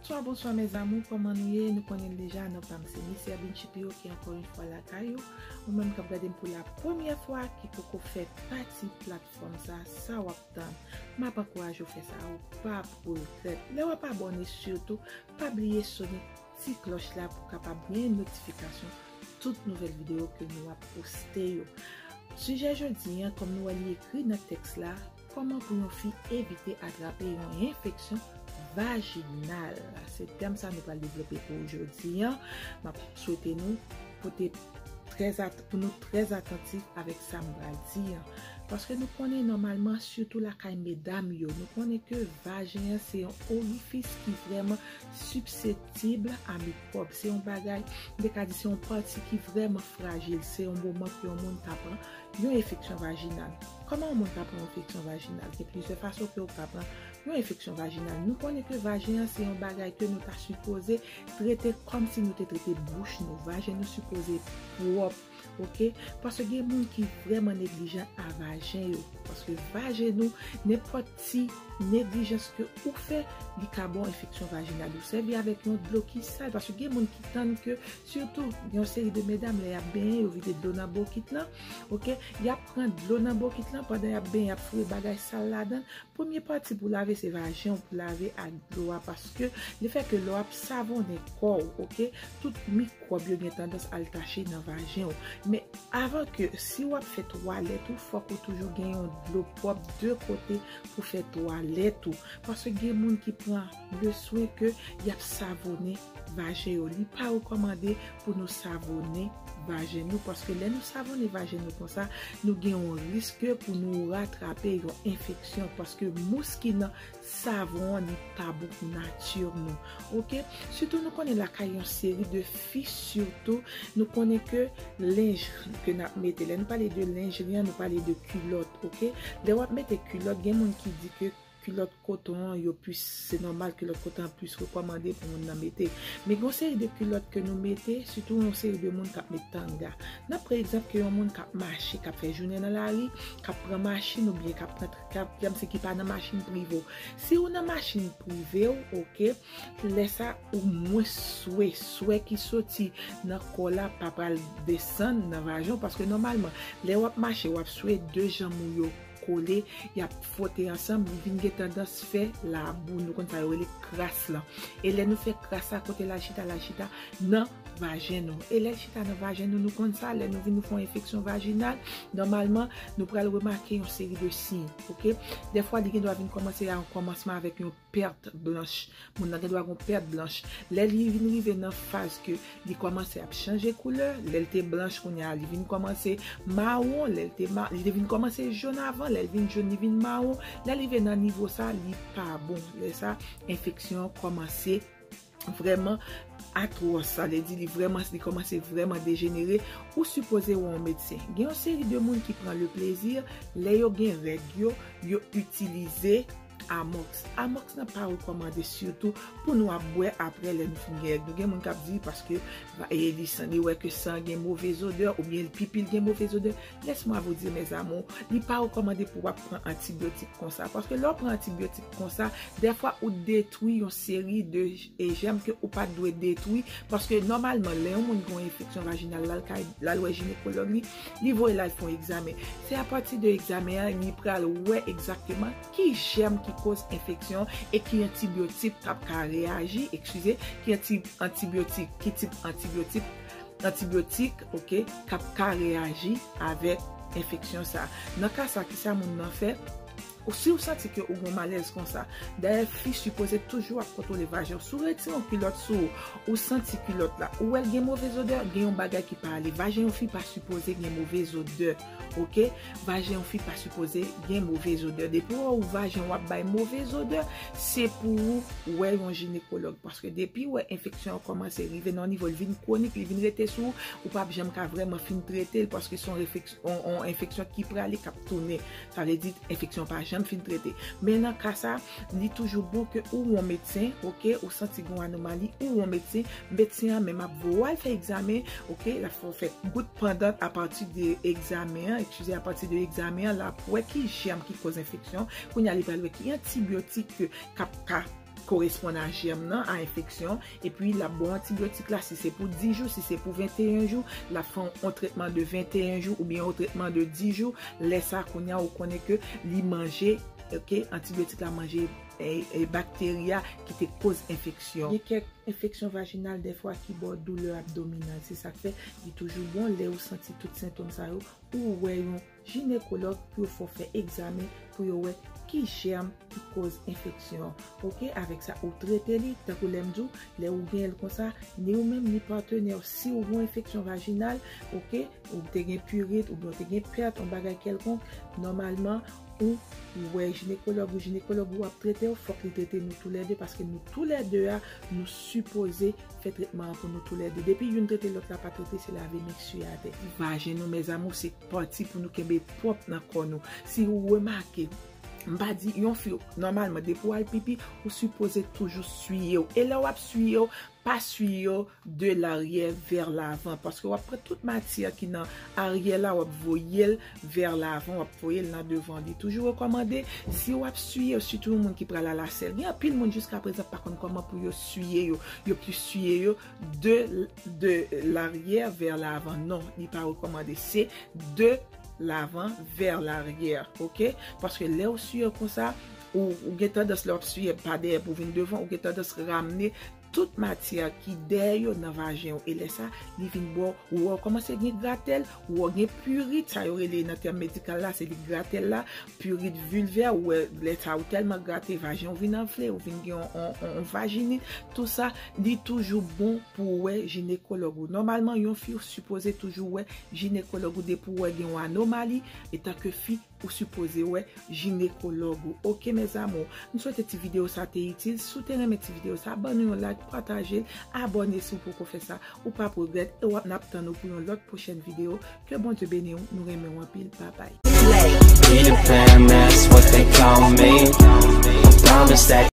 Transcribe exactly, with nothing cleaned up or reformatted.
Bonswa, bonswa, mes amours, kòman nou ye? Nou konnen l deja, non pa m se Miss Erbin Chipio ki ankò yon fwa lakay ou. Ou menm k ap gade m pou la premyè fwa, ki poko fè pati platfòm sa, sa w ap tann. M ap ankouraje w fè sa, ou p ap regrèt. Lè w ap abòne, sitou, pa bliye sone ti klòch la pou w kapab gen notifikasyon tout nouvèl videyo ke nou ap poste yo. Sijè jodi an, kòm nou wè li ekri nan tèks la, kòman pou yon fi evite atrape yon enfeksyon vajinal. Se tèm sa nou pral devlope pou jodi an. M ap swete nou pote trè at-, pou nou trè atantif avèk sa m pral di an. Paske nou konnen nòmalman, sitou lakay medam yo, nou konnen ke vajen an se yon orifis ki vrèman sipseptib a mikwòb. Se yon bagay, m te ka di se yon pati ki vrèman frajil. Se yon moman ke yon moun ka pran yon enfeksyon vajinal. Kòman yon moun ka pran yon enfeksyon vajinal? Gen plizyè fason ke w ka pran yon enfeksyon vajinal. Nou konnen ke vajen an se yon bagay ke nou ta sipoze trete kòmsi nou te trete bouch nou. Vajen nou sipoze pwòp, oke? Paske gen moun ki vrèman neglijan a vajen yo. Paske vajen nou, nenpòt ti neglijans ke ou fè, li ka ba w enfeksyon vajinal. Ou sèvi avèk yon dlo ki sal, paske gen moun ki tann ke, sitou, gen yon seri de medam, lè y ap benyen, yo vide dlo nan bokit lan, oke? Y ap pran dlo nan bokit lan, pandan y ap benyen, y ap foure bagay sal ladan. Premye pati pou lave, se vajen w pou lave ak dlo a, paske lefètke lè w ap savonnen kò w, oke, tout mikwòb yo gen tandans al tache nan vajen w. Men avan ke, si w ap fè twalèt ou, fòk ou toujou gen yon dlo pwòp de kote pou fè twalèt ou. Paske gen moun ki pran le swen ke y ap savonnen vajen yo. Li pa rekòmande pou nou savonnen vajen nou, paske lè nou savonnen vajen nou konsa, nou gen yon risk pou nou atrape yon enfeksyon, paske mous ki nan savon an, li pa bon pou nati nou, oke? Sitou nou konnen lakay yon seri de fi, sitou nou konnen ke lenj ke n ap mete, lè nou pale de lenj li an, nou pale de kilòt, oke? Lè w ap mete kilòt, gen moun ki di ke kilòt koton an, yo plis, se nòmal kilòt koton an plis rekòmande pou moun nan mete. Men gen yon seri de kilòt ke nou mete, sitou yon seri de moun k ap met tanga. N ap pran egzanp ke yon moun k ap mache, k ap fè jounen nan lari, k ap pran machin oubyen k ap pran, k ap, kòmsi ki pa nan machin prive w. Si ou nan machin prive w, oke, lè sa ou mwen swe, swe ki soti nan kò la pa pral desann nan vajen w, paske nòmalman, lè w ap mache, w ap swe, de janm ou yo kole, y ap fwote ansanm, li vin gen tandans fè labou. Nou konn sa yo rele kras lan. E lè nou fè kras la, kote l al chita, l al chita nan vajen nou. E lè l chita nan vajen nou, nou konn sa, lè nou vin nou fè yon enfeksyon vajinal, nòmalman, nou pral remake yon seri de siy, oke? Dèfwa, li gen dwa vin kòmanse a yon kòmansman avèk yon pèt blanch. Moun nan gen dwa gen yon pèt blanch. Lè li vin rive nan faz ke li kòmanse ap chanje koulè, lè l te blanch kounye a, li vin kòmanse mawon, lè l te ma-, li te vin kòmanse jòn avan, lè l vin jòn, li vin mawon, lè l rive nan nivo sa, li pa bon. Lè sa, enfeksyon an kòmanse vrèman atwòs, sa vle di li vrèman, li kòmanse vrèman dejenere, ou sipoze wè yon medsen. Gen yon seri de moun ki pran le plezi, lè yo gen règ yo, yo itilize Amox. Amox nan pa rekòmande sitou pou nou ap bwè apre lè nou fin gen règ. Nou gen moun k ap di paske va-, e li san-, li wè ke san gen move zodè oubyen pipi l gen move zodè. Laisse-moi vous dire, mes amours, li pa rekòmande pou w ap pran antibyotik konsa. Paske lè w pran antibyotik konsa, dèfwa ou detwi yon seri de e jèm ke ou pa t dwe detwi, paske nòmalman, lè yon moun gen yon enfeksyon vajinal, l al kay, l al wè jinekològ li, li voye l al fè yon egzamen. Se apati de egzamen an, li pral wè egzakteman ki jèm ki koz enfeksyon e ki antibyotik k ap ka reyaji, eskize, ki anti-, antibyotik, ki tip antibyotik, antibyotik, oke, k ap ka reyaji avèk enfeksyon sa. Nan ka sa, kisa moun nan fè? Ou, si w santi ke ou gen malèz konsa, dayè fi sipoze toujou ap kontwole vajen w. Si w retire yon kilòt sou ou, ou santi kilòt la, ou wè l gen move zodè, gen yon bagay ki pa ale. Vajen yon fi pa sipoze gen move zodè, oke? Vajen yon fi pa sipoze gen move zodè. Depi w wè ou vajen w ap bay move zodè, se pou ou wè yon jinekològ. Paske depi w wè enfeksyon an kòmanse rive nan yon nivo, l vin kwonik, li vin rete sou ou, ou p ap janm ka vrèman fin trete l, paske se yon refeks-, yon, yon enfeksyon ki prale, k ap tounen. Sa vle di, enfeksyon pa janm fin trete. Men nan ka sa, li toujou bon ke ou wè yon medsen, oke, ou santi gen yon anomali, ou wè yon medsen, medsen an menm ap voye w al fè egzamen, oke, l ap fè w fè gout pandan apati de egzamen an, eskize, apati de egzamen an, l ap wè ki jèm ki koz enfeksyon, kounye a li pral wè ki antibyotik ke k ap ka koresponn a jèm nan, a enfeksyon, epi l ap ba w antibyotik la, si se pou dis jou, si se pou venteyen jou, l ap fè yon tretman de venteyen jou oubyen yon tretman de dis jou. Lè sa a, kounye a, ou konnen ke li manje, ok, antibyotik la manje e, e bakteri a ki te koz enfeksyon. Gen kèk enfeksyon vajinal dèfwa ki ba w doulè abdominal. Se sa k fè li toujou bon lè ou santi tout sentòm sa yo, ou wè yon jinekològ pou yo fè w fè egzamen pou yo wè ki jèm ki koz enfeksyon an. Ok, avèk sa, ou trete li, tankou lè m di w, lè ou genyen l konsa, ni ou menm, ni patnè w, si ou gen enfeksyon vajinal, ok, ou te gen pirit, oubyen ou te gen pèt, yon bagay kèlkonk, nòmalman, ou wè jinekològ ou, jinekològ ou ap trete w, fòk li trete nou toulède, paske nou toulède a, nou sipoze fè tretman an pou nou toulède. Depi youn trete, lòt la pa trete, se lave men k siye atè. Vajen nou, mes amours, se pati pou nou kenbe pwòp nan kò nou. Si ou remake, m pa di yon fi, nòmalman, depi w al pipi, ou sipoze toujou siye w. E lè w ap siye w, pa siye w de l'arrière vers l'avant, paske w ap pran tout matyè ki nan aryè la, w ap voye l vers l'avant, w ap voye l nan devan. Li toujou rekòmande, si w ap siye, sitou yon moun ki pral a lasèl. Gen anpil moun jiska prezan pa konn kòman pou yo siye yo. Yo plis siye yo de, de l'arrière vers l'avant. Non, li pa rekòmande. Se de l'avant vers l'arrière, ok? Paske lè w siye konsa, ou, ou gen tandans lè w ap siye pa dèyè pou vin devan, ou gen tandans ramne tout matyè ki dèyè yo nan vajen w. E lè sa, li vin ba w, ou wè w kòmanse gen gratèl, ou wè w gen pirit, sa yo rele nan tèm medikal la, se li gratèl la, pirit vilvè, ou wè lè sa ou tèlman grate, vajen w vin anfle, ou vin gen yon, yon, yon, yon vajinit, tout sa, li toujou bon pou w wè jinekològ ou. Nòmalman, yon fi w sipoze toujou wè jinekològ ou depi w wè gen yon anomali, etanke fi, ou sipoze wè jinekològ ou. Ok, mes amours, m swete ti videyo sa te itil. Si w te renmen ti videyo sa, ban nou yon like, pataje l, abòne si w poko fè sa. Ou p ap regrèt, e w ap, n ap tann ou pou yon lòt pwochèn videyo. Ke Bondye beni w, nou renmen w anpil. Babay. Peter Pan, that's what they call me. I promise that